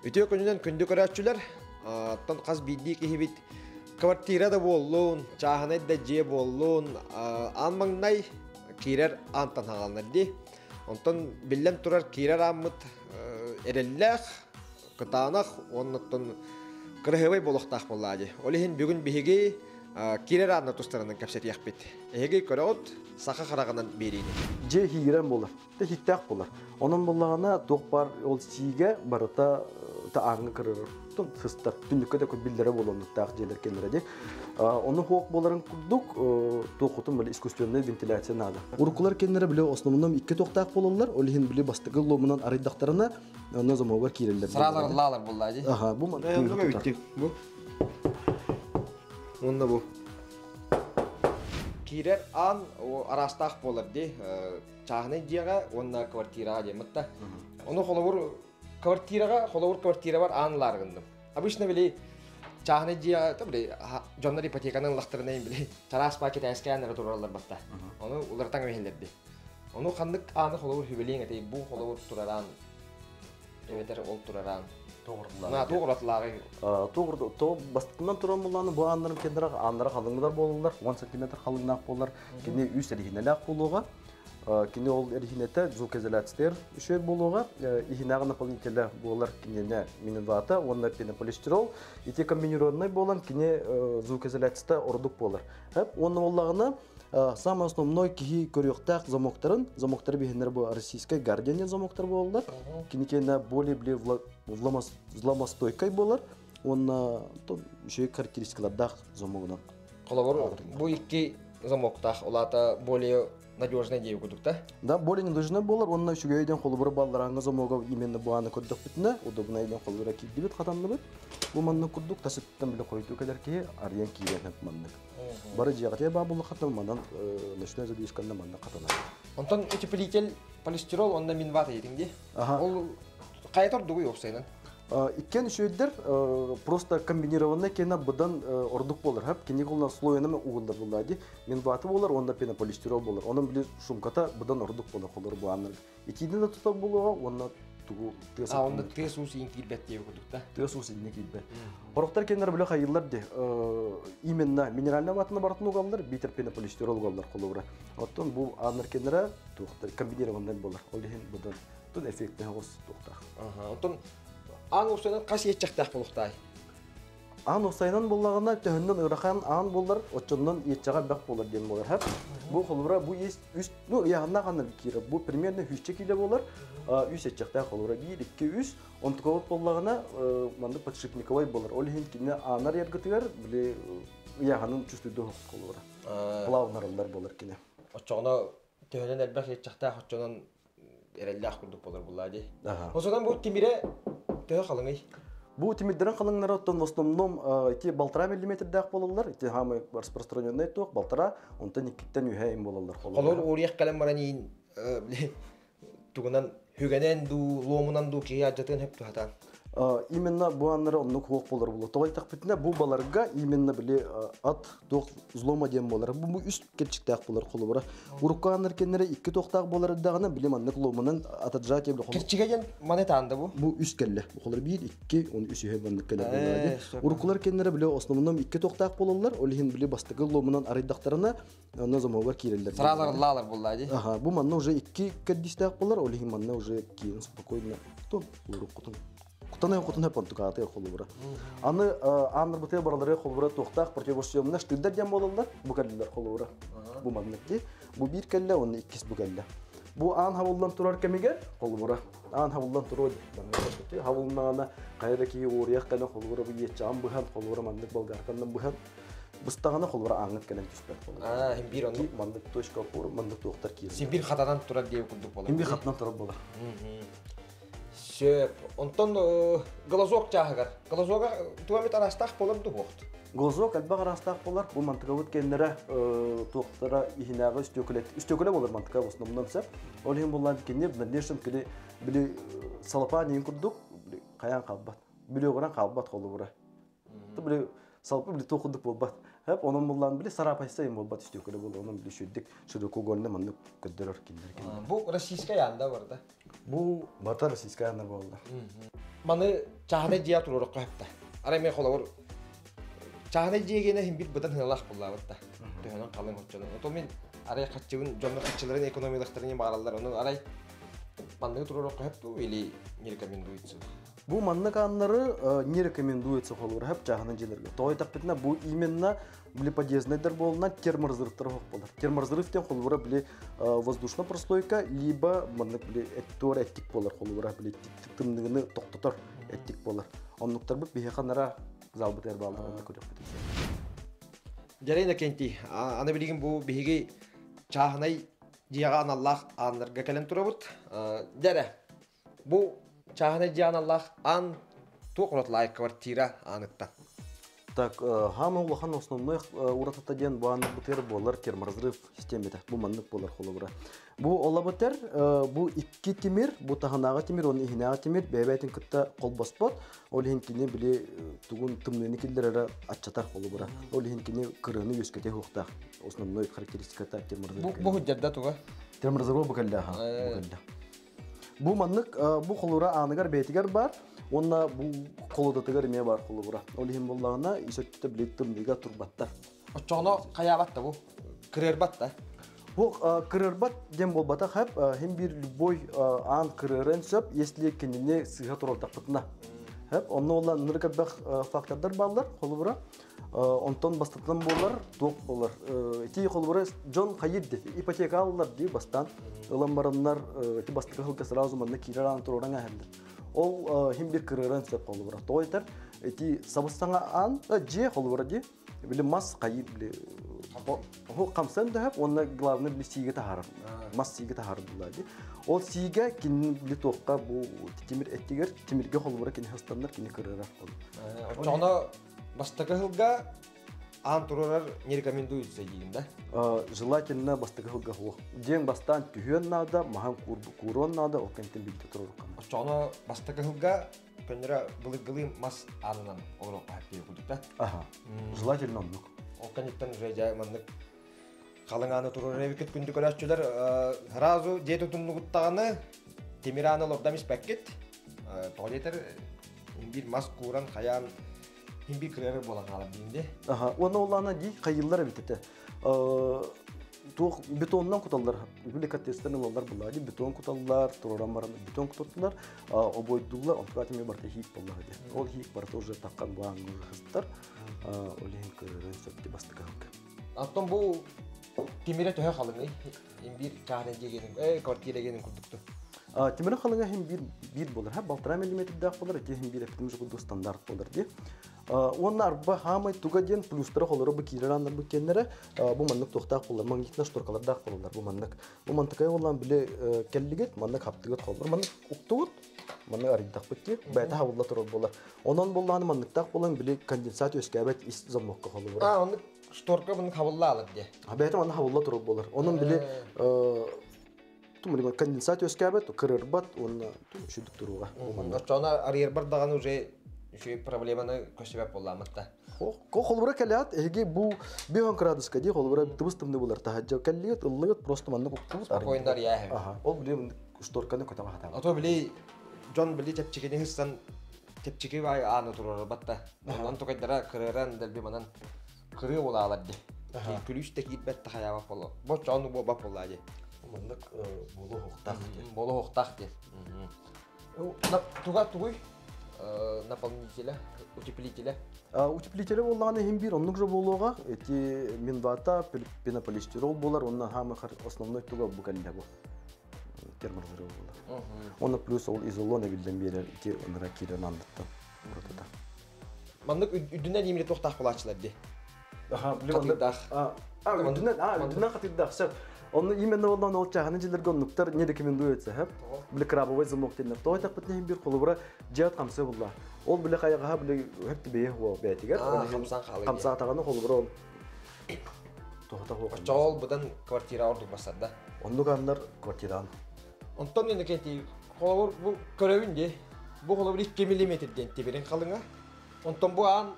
Үтүө күнүнэн күндү көрөөччүлэр, оттон хас биирдии киһибит квартира да буоллун, чааһынай да дьиэ буоллун, аан маҥнай киирэр аантан хааланар дии. Онтон биллэн турар киирэр ааммыт эрэллээх, кытаанах уонна кыраһыабай буолуохтаах буоллаа дии. Ол иһин бүгүн биһиги киирэр аанна тустарынан кэпсэтиэхпит. Эһиги көрөҕүт, саха хараҕынан биэриини. Дьиэ иһиирэн буолар, иһиттээх буолар. Онон буллаҕына туох баар ол сиигэ барыта ааҥҥа кырырар сыстар. Түннүккэ да биллэрэ буолуоннуктаах дьиэлэр кэллэрэ дии. Ону хуох буоларын курдук туохутун били искусственная вентиляция наада. Уруккулар кэннэрэ били основном икки туохтаах буолаллар, ол иһин били бастакы ломунан арыйдахтарына онно замогар киирэллэр. Сараалар лаалар буоллаа дии. Аха, бу тыыр Бу. Онно бу. Киирэр аан араастаах буолар дии. Чааһынай дьиэҕэ уонна квартираҕа диэммит да. Ону холобур квартираҕа, холобур квартирабар аан ылаар гынным. Обычно били чааһынай дьиэҕэ то били дьоннор ипотеканы ыллахтарына били чараас пакет эскээн эрэ тураллар батта. Ону уларытан кэбиһэллэрди. Ону ханнык ааны холобур хүбэлиэҥ этэй бу холобур турар аан эбэтэр ол турар аан. Тугурлааҕы. Тугуратлааҕы. Тугур то бастакынан туран буллааны бу ааннарын кендера ааннара халыҥнар буолаллар, 10 сантиметр халыҥнаах буолар. Кини үс эриһинэлээх буолуоҕа. Кини ол эриһинэтэ звукоизоляциятыгар үчүгэй буолуоҕа. Иһинээҕи наполнителэ буолар киниэнэ минвата уонна пенополистирол. Ити комбинированный буолан кини звукоизоляцията ордук буолар. Уонна буоллаҕына самый основной киһи көрүөхтээх замоктарын, замоктары биһиннэр бу российскай гардиан замоктар буолаллар. Кини киэнэ более били взломостойкай буолар уонна үчүгэй характеристикалардаах замогунан. Холобур, бу икки замоктаах, улаата более надежный диэби курдук да? Да, более надежный буолар, уонна үчүгэйден холобура балларааҥҥа замога именно бу ааны көрдөхпүтүнэ, удобнайден холобура киирдибит, хатанныбыт. Бу маннык курдук тасыттан биле хойутуу кэлэр киһи арыйан киирэн маннык. Бары дьиэҕитигэр баар буоллаххытына манан ночной задвижканна маннык хатанар. Онтон утеплитель полистирол онно минват этиҥ дии. Ол хайа ордугуй уопсайынан? Иккен үчүгэйдэр просто комбинированный кена быдан ордук буолар. Хап кини кулна слоенами угуллар булла ди. Минваты буолар, онда пенополистирол буолар. Онон били шумката быдан ордук буолар холор бу аннар. Итиини да тутар буолуоҕа уонна тугу тыас А онно тыас уус иин киирбэт диэби курдук да. Тыас уус иинне киирбэт. Хорохтор кеннер биле хайыллар ди. Именно минеральный ватаны барытын угаллар, битер пенополистирол угаллар холобура. Оттон бу аннар кеннere туохтар комбинированный буолар. Ол иһин быдан тун эффектне оҕус туохтаах. Оттон аан уопсайынан хас иэччэхтээх буолуохтаай? Аан уопсайынан буоллаҕына төһөннөн ыарахан аан буолар, оччоннон иэччэҕэ элбэх буолар диэн буолар. Хап. Бу холобура бу есть үс, ну ыйааһыннаах аннар киирэр. Бу примерно 100 кило буолар. Үс иэччэхтээх холобура 1, 2, 3. Онтукабыт буоллаҕына маннык подшипниковай буолар. Ол иһин кинини аанар яргытыгар били ыйааһынын чувствуйду холобура. Плавнарыллар буолар кини. Оччоҕуна төһөнөн элбэх иэччэхтээх оччонон эрэллээх курдук буолар буллаа дии. Осонон бу тимирэ төһө халыҥый? Бу тимирдэрин халыҥнара оттон в основном ити 1,5 миллиметрдээх буолаллар. Ити самый распространенный туох 1,5, онтон иккиттэн үһэ им буолаллар. Холор уоруйах кэлэн баран иин тугунан хүгэнэн дуу, луомунан дуу киһи адьатын хөп туһатан. Именно бу аннары оннук хуох болар булу. Тоҕо эттэхпитинэ бу баларга именно били ат туох взлома диэн буолар. Бу үс кэрчиктээх буолар холобура. Урукку аннар кэннэрэ икки туохтаах буолар даҕаны били маннык ломунан отжатие били Кэрчигэ диэн маны таанда бу? Бу үс кэллэ. Холор биир, икки, он үс үһэ маннык кэлэр буолар. Уруккулар кэннэрэ били основном икки туохтаах буолаллар. Ол иһин били бастакы ломунан арыйдахтарына онно замогар киирэллэр. Сараалар лаалар буллаа дии. Аха, бу манна уже икки кэрдиистээх буолар, ол иһин манна уже киирэн спокойно тон уруккутун кутанай кутун хөп онтукааты холобура. Аны ааннарбытыга баралары холобура туохтаах противосъемный штырдар диэн буолаллар, бу кэллилэр холобура. Бу маннык дии. Бу биир кэллэ, уонна иккис бу кэллэ. Бу аан хабыллан турар кэмигэр холобура аан хабыллан туруо дии. Хабыллаҕына хайа да киһи уоруйах кэлэн холобура бу иэччэҕин быһан холобура маннык болгарканнан быһан быстаҕына холобура ааҥҥыт кэлэн түспэт холобура. Аа, син биир оннук. Маннык точка опоры маннык туохтар киирэр. Син биир хатанан турар диэби курдук буолар. Син биир хатанан турар буолар. Сөп. Онтон глазок чааһыгар. Глазога туга эмит араастаах буолар дуһуохт? Глазок элбэх араастаах буолар. Бу мантыкабыт кэннэрэ туохтара иһинээҕи үстүөкүлэ үстүөкүлэ буолар мантыка в основном сөп. Ол иһин буллаан кини в дальнейшем кини били салапаан иһин курдук хайаан хаалбат. Бүлүөҕүрэн хаалбат холобура. Били салпы били туох курдук буолбат. Хэп онон буллаан били сарапайса им буолбат үстүөкүлэ буолар. Онон били сүрдик широкоугольный маннык көрдөрөр кинилэр. Бу российскай аанда барда. Бу бата российскай аанда буолла. Маны чааһынай дьиэ туруорукка хөптө. Арай мен холобур чааһынай дьиэгиэнэ иһин бир быдан хыналаах буллаабыт да. Төһөнөн халыҥ оччонон. Ото мин арай хаччыбын дьоннор хаччыларын экономиялахтарын баараллар. Ону арай манныгы туруорукка хөп или не рекомендуется? Бу маннык ааннары не рекомендуется холобур хөп чааһынай дьиэлэргэ. Тоҕо этаппытына бу именно били подъезднайдар буолунан терморазрывтар оһох болар. Терморазрыв диэн холобура били воздушная прослойка, либо маннык били туор эттик болар холобура били тымныгыны тохтотор эттик болар. Оннуктарбыт биһиэхэ нара залбыт эрбаалларында көрүөхпүт. Дьэрин Кенти, аны билигин бу биһиги чааһынай дьиэҕэ аналлаах ааннарга кэлэн турабыт. Дьэрэ, бу чааһынай дьиэ аналлаах аан туох уратылаах квартира ааныттан? Так, хаама улахан основной уратата диэн бу бутер буолар терморазрыв системата. Бу маннык буолар холобура. Бу олабытер, бу икки тимир, бу таһынааҕы тимир, оны иһинээҕи тимир бэйбэйтин кытта холбоспот. Ол иһин кини били тугун тымныыны киллэрэрэ аччатар холобура. Ол иһин кини кырыаны үөскэтэ хуохтаах. Основной характеристиката терморазрыв. Бу худжарда туга? Терморазрыв бу кэллэ, бу кэллэ. Бу маннык бу холура ааныгар бэйэтигэр бар, уонна бу холодатыгар эмиэ бар холобура. Ол иһин буоллаҕына ис өттүтэ били тымныыга турбаттар. Оччоҕуна хайаабат да бу? Кырыарбат да? Бу кырыарбат диэн буолбатах хэп, хим бир любой аан кырыарын сөп, если кинини сыыһа турардахпытына. Хэп, онно олла нырык элбэх фактордар бааллар холобура. Онтон бастатан буолар, туох буолар. Ити холобура дьон хайыр ди, ипотека аллар ди бастан. Ылан бараннар, ити бастакы хылга сразу манна киирэр аан тураран әһэллэр. Ол хим бир кырыаран сөп холобура. Тойтар ити сабыстаңа аан, дьиэ холобура ди, били мас хайыр били хамсан да хөп, онна главный били сиигэ тахарар. Мас сиигэ тахарар була ди. Ол сиигэ кин били туохка бу тимир эттигер, тимирге холобура кини хастаннар, кини кырыарар. Оччоҕуна бастакы хылга аан турарар не рекомендуется диигин да? Желательно бастакы хылга хуох. Диэн бастаан түһүөн наада, махан кууруон наада, ол кэнтэн билде турар. Оччоҕуна бастакы хылга көннөрө былыргылыы мас аанынан олоруохха хэппиэ курдук да? Аха. Желательно оннук. Ол кэнниттэн уже дьэ маннык халыҥ ааны турар эбикит күндү көрөөччүлэр сразу дьиэ тутуннугуттаҕаны тимир ааны олордом испэккит. Тоҕо диэтэр биир мас кууран хайаан хин бир кырыары буолан хаалар диин ди. Аха, уонна олаана ди хайыллар эбит этэ. Туох бетоннан куталлар, били каттестен ылаллар булаа ди бетон куталлар, тураран баран бетон кутаттылар, обойдуллар, онтуга теми барта хиик болла ди. Ол хиик барта уже таккан буаан хыстар, ол иһин кырырын сөп ди бастыка хылка. Антон бу тимире төһө халыҥый? Имбир чааһынай дьиэгенин, квартира генин курдукту. Тимире халыҥа хим бир болар, ха 1,5 миллиметрдаах болар, ити хим бир эптим курдук стандарт болар ди. Уонна арба хаамай туга диэн плюстара холоро бу киирэр ааннар бу киэннэрэ бу маннык туохтаах боллар, магнитна шторкалардаах боллар бу маннык. Бу мантыкай боллан биле келлигит, маннык хаптыгыт холлор, маннык уктугут, маннык арыйдахпыт ди, бэйэтэ хабылла турар боллар. Онон боллааны манныктаах болан биле конденсат өскәбәт ис замокка холлор. А, оннук шторка bunun хабылла алар ди. Бэйэтэ манна хабылла турар боллар. Онон биле тумрыга конденсат өскәбәт, кырырбат, онна шүдүк туруга. Оччоона арыйар даганы уже үшүй проблеманы көсөбөп болламытта. Ко холбура кэлэт, эһиги бу 5 градуска ди холбура тыбыс тымны булар тахаджа кэллиэт, ыллыгыт просто манны куктубут. Спокойно арыйа. Аха, ол биле шторканы көтөҕө хатаабат. Ото били дьон били чэпчикини хыссан чэпчики бай ааны турар батта. Онон токайдара кырыран дэлби манан кырыы булаалар ди. Күлүс те киирбэт тахаяба боло. Бо чону бо бап болла ди. Маннык болу хоқтаах ди. Болу хоқтаах ди. Туга тугуй? Наполнителя, утеплителя. Утеплителя боллаҕына иһин биир оннук же буолуоҕа. Эти минвата, пенополистирол буолар, онно хаамы основной туга бу кэллэ бу. Терморазрыв буолар. Онно плюс ол изолон эбиллэн биэрэр ити онора киирэн анныттан уратыта. Маннык үдүнэн имри туохтаах булааччылар ди. Аха, биле үдүнэн, үдүнэн хатырдаах сөп. Онно именно боллаҕына ол чааһаны дьилэргэ оннуктар не рекомендуется, хэп. Биле крабовый замок теннер. Той тахпыт нехин бир холобура жаат хамсы булла. Ол биле хайаҕаха биле хэп тибее хуа бээтигэр. Хамсан хаалы. Хамса таганы холобура ол тохта хуа. Оччоол будан квартира ордук басарда. Оннук аннар квартираан. Онтон енді кети холобур бу көрөбүн ди. Бу холобур 2 миллиметр ден тиберин халыңа. Онтон бу аан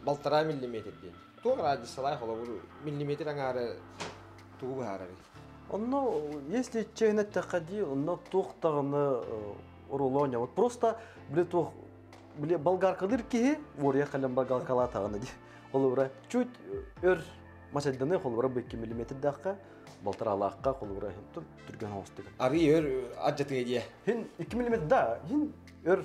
1,5 миллиметр ден. Туох радиусалай холобур миллиметр аңаары тугу быһаарар. Онно если чейнет тахади, онно туох таганы Оролоня. Вот просто биле туох биле болгаркалыр киһи уоруйа кэлэн болгаркалаатаҕына дии. Холобура чуть өр масайданы холобура 2 миллиметрдаахха балтараалаахха холобура хин түргэн оҕустук. Арый өр адьатыга дии. Хин 2 миллиметр да хин өр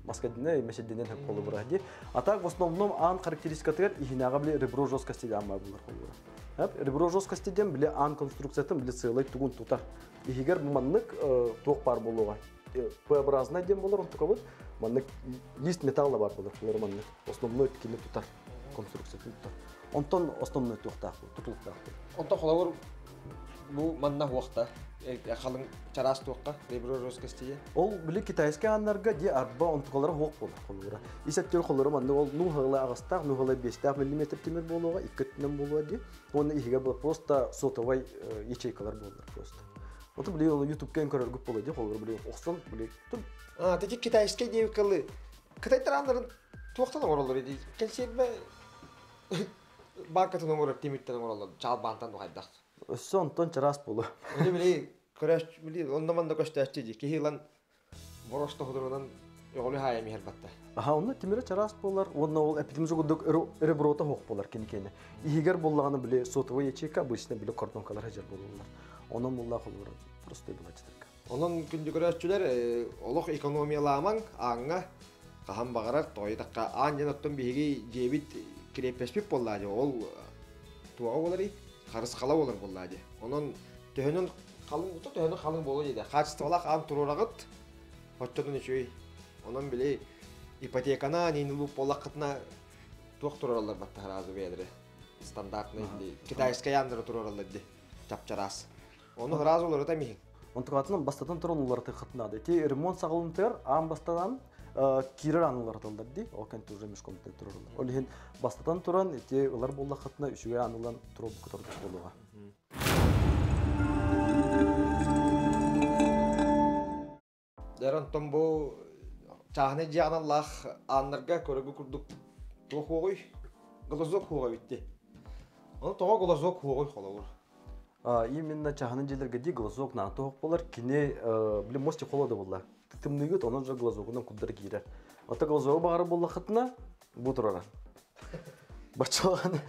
маскадина месединен хөп холобура ди. А так в основном аан характеристикатыгар иһинээҕэ биле ребро жесткости диэн баар булар холобура. Хөп ребро жесткости диэн биле аан конструкциятын биле сыалай тугун тутар. Иһигэр маннык туох баар буолуоҕа. П-образный диэн болар, онтукабыт маннык лист металла бар болар, олар маннык основной кини тутар, конструкциятын тутар. Онтон основной туохтаах, тутулуктаах. Онтон холобур бу манна хуохта халыҥ чараас туохха ребро жесткости. Ол били китайский ааннарга ди арба онтукалара хуох болар холура. Исэттер холура маннык ол нуһала аҕыстаах, нуһала 5 миллиметр тимир болуоҕа, икки өттүнэн болуо ди. Уонна иһигэ просто сотовай ячейкалар болар просто. Ото били оны ютуб-ка көрөргүп боло ди холура били охсон били А, тети китайский диэбиккалы Кытай тарааннарын туохтан оҥороллор ди. Кэлсиэрбэ баакатын оҥорор тимиртен оҥороллор. Чаалбаантан тухайдах. Өссө онтон чараас болу. Оны били көрөөч били онно манна көстөөччү ди. Киһи ылан боросто худурунан өҕүлү хаайа миһэр батта. Аха, онно тимире чараас болар, онно ол эпидемия курдук реброта хоқ болар кини. Иһигер боллаганы били сотовый ячейка обычно били кордонкалар хажар болулар. Онон булла холбура просто булачтырка. Онон күндү көрөөччүлэр олох экономиялаамаҥ ааҥҥа хаһан баҕарар тоойутакка аан дьэн оттон биһиги дьиэбит кириэппэспит буоллаа дьэ ол туоҕа буоларый харысхала буолар буоллаа дьэ. Онон төһөнөн халыҥ төһөнөн халыҥ буолуо диэтэ. Хаачыстыбалаах аан туруораҕыт оччотун үчүгэй. Онон били ипотекана нин буоллаххытына туох турараллар баттаһараазы бэйэлэри стандартный китайскай ааннары туруораллар ди чапчараас. Ону сразу уларыта миһин. Онтукатынан бастатан туран уларыты хатынады. Ти ремонт саҕалынтыгар аан бастатан киирэр аан уларыталлар ди. Ол кэнтэ уже межкомнатный турараллар. Ол иһин бастатан туран ити ылар буоллаххытына үчүгэй аан ылан туруорбукка тордук буолуоҕа. Дэр онтон бу чааһынай дьиэ аналлаах ааннарга көрөгү курдук туох хуоҕуй? Глазок хуоҕа битти. Ону тоҕо глазок хуоҕуй холобур? Именно чааһынай дьиэлэргэ ди глазок наатоох болар кини били мостик холода болла. Тымныгыт онон же глазогунан куддар киирэр. Ото глазогу баҕар буоллаххытына бу турара. Баччалаан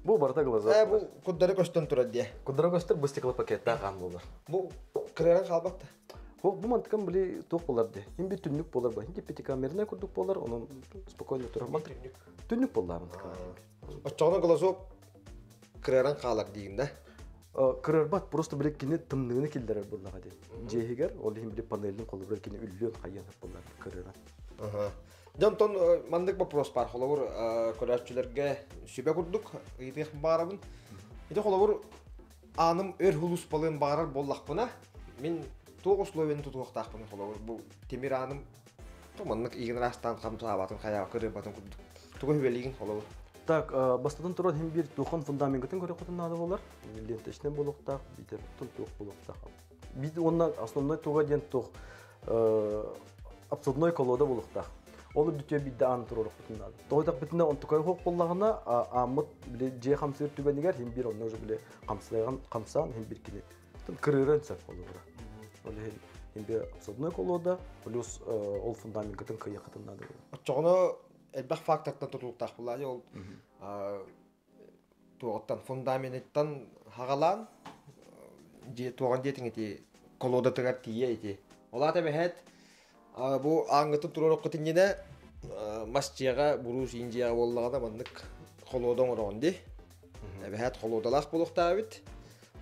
бу барыта глазок. Бу куддары көстөн турар диэ. Куддары көстөр бу стеклопакеттаах аан болар. Бу кырыаран хаалбат да. Бу мантыкан били туох болар ди. Хин бир түннүк болар ба. Хин пятикамерная курдук болар, онон спокойно турар. Түннүк. Түннүк боллар мантыкан. Оччоҕуна глазок кырыаран хаалар диигин да? Кырырбат, просто били кини тымныгыны киллерер буллаға ди. Жехигер, ол иһин били панелин холобур кини үллүөн хайыан буллар кырыран. Дьонтон мандык вопрос бар холобур көрөөччүлэргэ сүбэ курдук ыйытыах баарабын. Ити холобур ааным өр хулуспалыын баарар буоллахпына мин туох условияны тутуохтаахпын холобур бу тимир ааным маннык игин ыраастаан хамсаабатын хайаҕа кырыырбатын курдук. Тугу хүбэлиигин холобур? Так, бастатан туран хим бир тухан фундаментын көрө хотун наада болар. Ленточный болуктаах, битер тух болуктаах. Бит онна основной туга диэн тух обсадной колода болуктаах. Ол бүтө бидде аан турор хотун наада. Тойдак битине он тукай хок боллагына аамыт биле же хамсыр түбенигер хим бир онна уже биле камсылаган камсан хим бир кини. Кырырын сөп болура. Ол хим бир обсадной колода плюс ол фундаментын кыйакытын наада. Оччоҕуна элбэх фактортан тутулуктаах буллаа ол туоҕуттан фундаменттан хагалаан туоҕан диэтиҥ ити колодатыгар тиийэ ити. Олаата бэһэт бу ааҥҥытын туруоруккутинньинэ мас дьиэҕэ буруус иин дьиэҕэ буоллаҕына маннык холода оҥороҕун ди. Эбэһэт холодалаах буолуохтаабыт.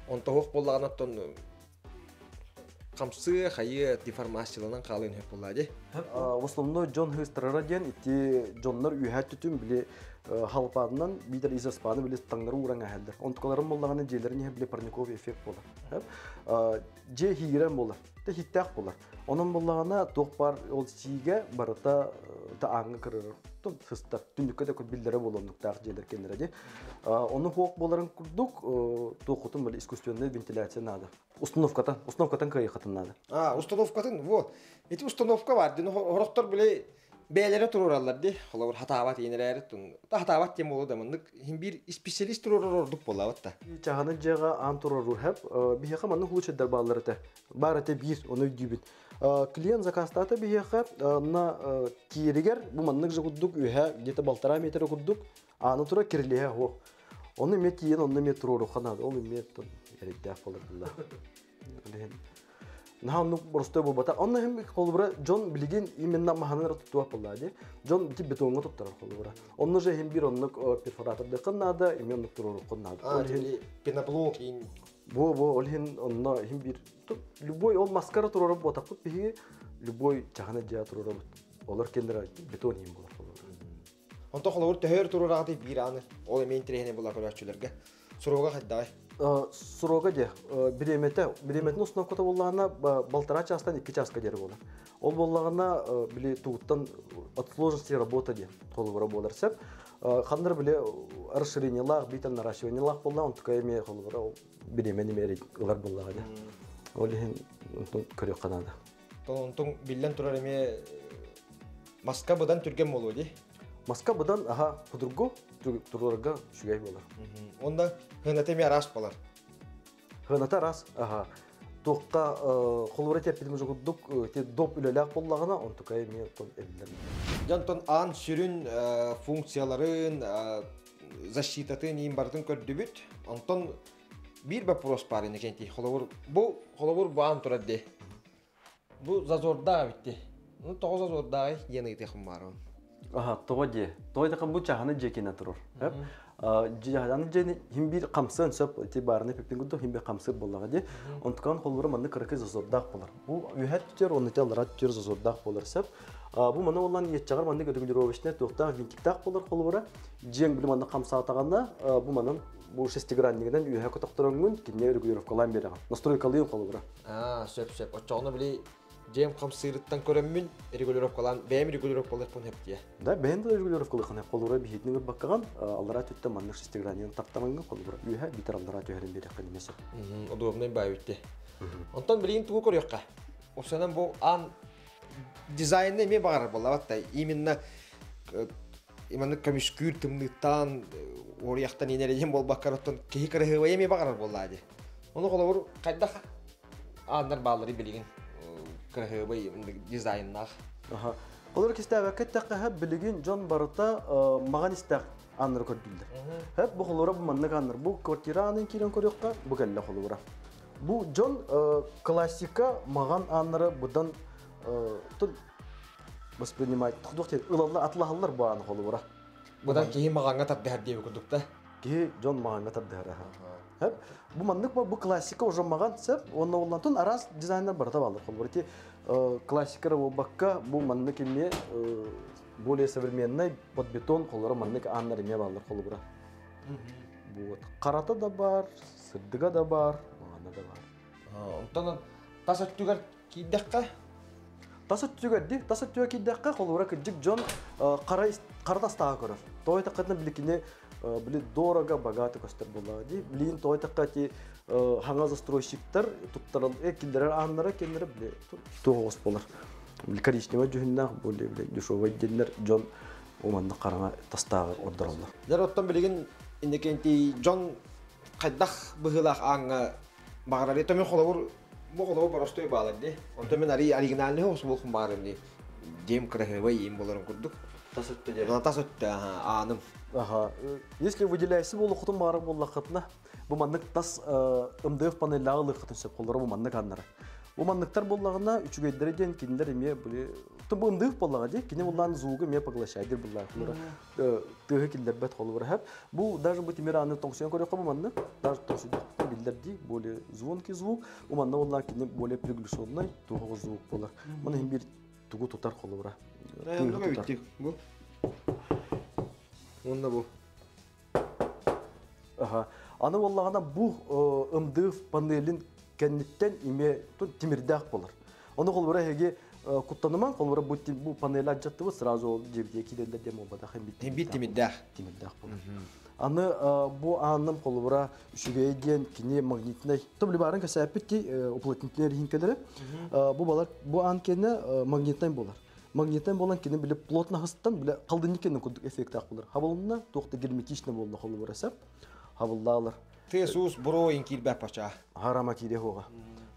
Онтоһуох буоллаҕына оттон хамсыы хайыы деформацияланан хаалыан сөп буоллаа ди. В основном дьон хыстарара диэн ити дьоннор үһэ түтүн били халпаадынан биитэр изоспааны били таҥнары ууран аһаллар. Онтукаларын буоллаҕына дьиэлэрин иһэ били парниковый эффект буолар. Дьиэ хиирэн буолар, тэ хиттээх буолар. Онон буоллаҕына туох бар ол сиигэ барыта та ааҥҥа кырырар. Сыстар. Түннүккэ да биллэрэ буолуоннуктаах дьиэлэр кэннэрэ ди. Ону хуох буоларын курдук туохутун били искусственная вентиляция надо. Установкатан, установкатан кыайыхатын надо. А, установкатын, вот. Эти установка бар. Дин хорохтор били Бэйэлэрэ туруораллар дии. Холобур, хатаабат иин эрээри хатаабат диэн буолуо да маннык иһин биир специалист туруорар ордук буоллаабыт да. Чаһаны дьиэҕэ аан туруоруу хэп. Биһиэхэ маннык случайдар бааллар этэ. Баар этэ биир, ону өйдүүбүн. Клиент заказтаата биһиэхэ на тиэригэр бу маннык же курдук үөһэ где-то 1,5 метр курдук ааны тура кирилиэһэ суох. Ону эмиэ тиийэн онно эмиэ туруоруохха наада. Ол эмиэ эрэйдээх буолар буолла. Наһаа оннук боростуой буолбата. Онно иһин холобура дьон билигин именно маһанан эрэ туттубат буоллаа дии. Дьон ити бетоҥҥа туттарар холобура. Онно же иһин биир оннук перфоратордыаххын наада, эмиэ оннук туруоруоххун наада. Ол иһин пеноблок иин Бу ол иһин онно иһин биир любой ол маскара туруорар буотахпыт биһиги любой чаһына дьиэ туруорабыт. Олор кендера бетон иһин буолар холобура. Онтон холобур төһөр туруораҕытый биир ааны ол эмиэ интэриэһинэй буолар көрөөччүлэргэ. Суруга хайдаҕай? Суруга де бириэмэтэ бириэмэтин установката буоллаҕына 1,5 чаастан 2 чааска диэри буолар. Ол буоллаҕына били тугуттан от сложности работа диэн холобура буолар сөп. Ханнар били расширениелаах биитэн наращиваниелаах буолла онтука эмиэ холобура ол бириэмэни эмиэ ылар буоллаҕа дии. Ол иһин онтон көрүөххэ наада. Онтон биллэн турар эмиэ маска быдан түргэн буолуо дии. Маска быдан аха судургу туруорарга үчүгэй буолар. Онда хыната эмиэ араас болар. Хыната араас аха туохха холура теппитим курдук те доп үлэлээх буоллаҕына онтука эмиэ оттон эбиллэр. Дьонтон аан сүрүн функцияларын защитатын иин барытын көрдүбүт. Онтон биир вопрос баар инникенти. Холобур бу холобур бу аан турар дии. Бу зазордаах эбит Ну тоҕо зазордааҕый диэн ыйытыахым баарын. Аха, тоҕо дии. Тоҕо диэххэ бу чаһаны дьиэкинэ турар. Чаһаны дьиэни хим биир хамсыан сөп ити баарына пиппин курдук хим биир хамсыыр буоллаҕа дии. Онтукан холбура маннык кыракый зазордаах буолар. Бу үһэт түтэр, онно аллара түтэр зазордаах буолар сөп. Бу маны боллан иеччэҕэр маннык регулировочный туохтаах винтиктаах буолар холбура. Дьиэҥ били маннык хамсаатаҕына бу манан бу шестиграннигынан үөһэ көтөхтөрөҥҥүн кинини регулировкалаан биэрэҕин. Настройкалыын холобура. Аа, сөп сөп. Оччоҕуна били дьиэм хамсыырыттан көрөммүн регулировкалаан бэйэм регулировкалыахпын сөп дии. Да, бэйэм да регулировкалыаххын сөп. Холобура биһиитин ылбаккаҕын аллараа түттэн маннык шестиграннигын тартаҕыҥҥын холобура үөһэ бүтэр аллараа түһэрин биэриэххин эмиэ сөп. Удобный баа битти. Онтон билигин тугу көрүөххэ? Осанан бу аан дизайны эмиэ баҕарар буоллабат да именно именно көмүскүүр тымныыттан уоруйахтан иэнэрийэн буолбакка оттон киһи кыраһыабайа эмиэ баҕарар буоллаа дии. Ону холобур хайдах ааннар бааллары билигин кыраһыабай дизайннаах. Аха. Олор кистээбэккэ эттэххэ билигин дьон барыта маҕан истээх ааннары көрдүүллэр. Хэп бу холура бу маннык ааннар. Бу квартира аанын киирэн көрүөххэ бу кэллэ холура. Бу дьон классика маҕан ааннары быдан воспринимать ылаллар атлаһаллар бу ааны холура. Быдан киһи маҕаҥҥа тардыһар диэби курдук да. Киһи дьон маҕаҥҥа тардыһар. Бу маннык бу классика уже маҕан сөп уонна оллантон араас дизайнер барыта бааллар. Холобур ити классика буолбакка бу маннык эмиэ более современный под бетон холоро маннык ааннар эмиэ бааллар холобура. Вот харата да бар, сырдыга да бар, маҕана да бар. Онтон тас өттүгэр киирдэххэ? Тас өттүгэр ди, тас өттүгэр киирдэххэ холобура кырдьык дьон хара хара тастааҕы көрөр. Тоҕо эттэххитинэ биликини били дорого богато көстөр буоллаҕа дии. Билигин тоҕо эттэххэ ити хаҥа застройщиктар туттарал киллэрэр ааннара кинилэр били туох оҕус буолар. Били коричневай дьүһүннээх более били дешевый диэннэр дьон манна хараҥа тастааҕы ордороллор. Дьэр оттон билигин инникинти дьон хайдах быһыылаах ааҥҥа баҕарар это мен холобур бу холобур боростуой баалар дии. Онтон мен ари оригинальный оҕус буолхун баҕарым дии. Дьиэм кыраһыабай иим боларын курдук. Тас өттө дьэ. Тас өттө ааным. Аха. Если выделяйсы буолуоххутун баҕарар буоллаххытына, бу маннык тас МДФ панеллааҕы ылыаххытын сөп холлоро бу маннык аннары. Бу манныктар буоллаҕына үчүгэйдэрэ диэн кинилэр эмиэ били бу МДФ буоллаҕа дии кини буллаан звугу эмиэ поглощайдыр буллаах тыаһы киллэрбэт холобура хэп. Бу даже бу тимир ааны тоҥсуйан көрүөххэ бу маннык даже тоҥсуйдахпытына биллэр дии более звонкий звук бу манна буоллаан кини более приглушенный туһуҕу звук буолар. Маны иһин биир тугу тутар холобура. Тыаһы тутар. Бу. Уонна бу. Аха. Аны буоллаҕына бу МДФ панелин кэнниттэн эмиэ тимирдээх буолар. Ону холобура эһиги куттанымаҥ, холобура бу, бу панели алдьаттыбыт, сразу ол дьиэбитигэр киирэллэр диэн буолбатах. Биир тимирдээх. Тимирдээх буолар. Аны бу ааным холобура үчүгэй диэн кини магнитнай, то барын кэсээппит ки уплотнительный резинкэлэри. Бу балар бу аан кэннэ магнитнай буолар. Магнитный болан кини биле плотно хыстан биле қалдыникенің курдук эффект болар. Хабылына туохта герметично болла холу барасап. Хабыллаалар. Ты сус буро ин килбә пача. Харама кире хога.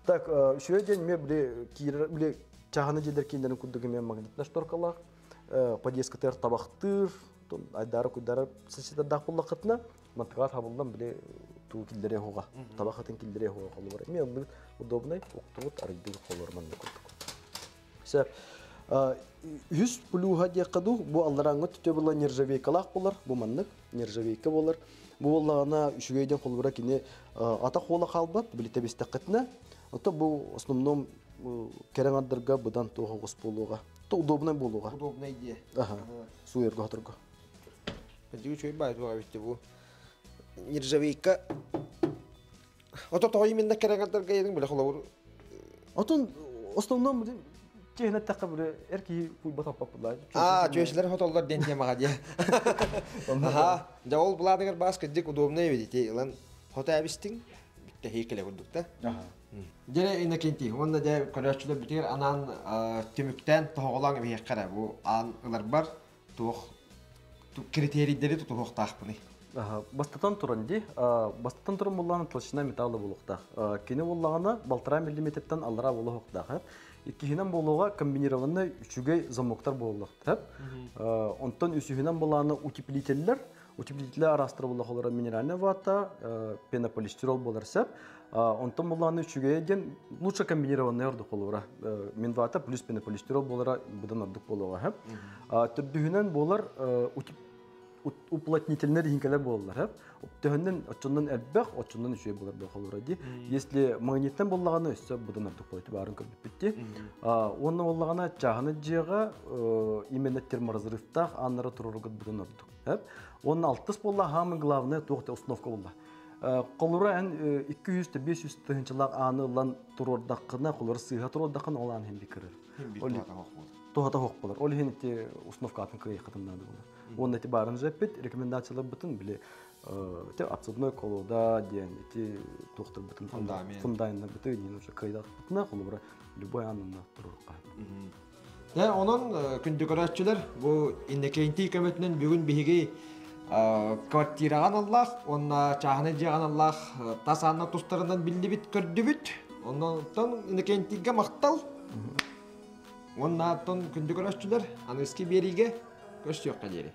Так, үшөй ден ме биле кир биле чаханы жедер киндерин курдук мен магнитный шторкалар. Подъездка тер табактыр, айдары куйдары сесиде дак болла кытна. Мантыгар хабылдан биле туу килдере хога. Табахатын килдере хога холу бар. Мен удобный, уктугут арыйды холор манны курдук. Сәп, үс плюха диэккаду бу аллараңы түтө була нержавейкалаах болар, бу маннык нержавейка болар. Бу боллагана үчүгейден холбура кини ата хола халбат, билите бистаккытна. Ото бу основном кереңардырга будан тоға гос болуга. То удобный болуга. Удобный идея. Ага. Суерга хоторго. Дигү чөй бай туга битте бу. Нержавейка. Ото той именно кереңардырга едиң биле холобур. Отон основном чехне такка бир эрки куйба таппап. А, чөйшлер хотоллар ден темага дия. Аха, жа ол буладыгар бас кыдык удобный видите, лан хота абистин битте хейкеле курдук та. Аха. Дере инакенти, онна де көрөчүлөр битер анан түмүктен тоголаң бихе кара бу ан ылар бар туох критерийдери тутуохтаахпыны. Бастатан туран ди, бастатан туран болланы толщина металлы болуқтақ. Кені боллағына балтыра миллиметртен аллара болуқтақ. Иккихинен болуға комбинированный үчүгей замоктар болуқтақ. Онтон үсүхинен болланы утеплительлер, утеплительлер арастыры боллақ минеральная вата, пенополистирол болар сәп. Онтон болланы үчүгей ден лучше комбинированный ордук болура. Минвата плюс пенополистирол болара будан ордук болуға. Түрдүхүнен болар уплотнительнер хинкелер болалар, хеп. Төһөннен очоннан элбэх, очоннан үчөй болар бохолор ди. Если магниттен боллаганы өссө будан артык болот барын көрүп битти. Онны боллагана чаханы жыга именно терморазрывтах аннары турургут будан артык. Хеп. Онны алтыс болла хамы главное туохта установка болла. Колура эн 200-500 тыгынчылак аны лан турурдаккына, колура сыйга турурдаккына ол ан хем бикирер. Тухата хок болар. Ол хен те установка атын кый катымнады болар. Онна ти барын жеппит, рекомендациялар бутын биле те обсадной колода диен эти тухтар бутын фундамент. Фундамент бутын не уже кайда бутына колура любой анына турурка. Де онон күндү көрөчүлөр бу иннекейнти көмөтүнөн бүгүн биһиги квартираган Аллах, онна чаханы жаган Аллах тас анна тустарынан биллибит көрдүбүт. Оннон иннекейнтиге мактал. Онна тон күндү көрөчүлөр аныски бериге көз жокка дери.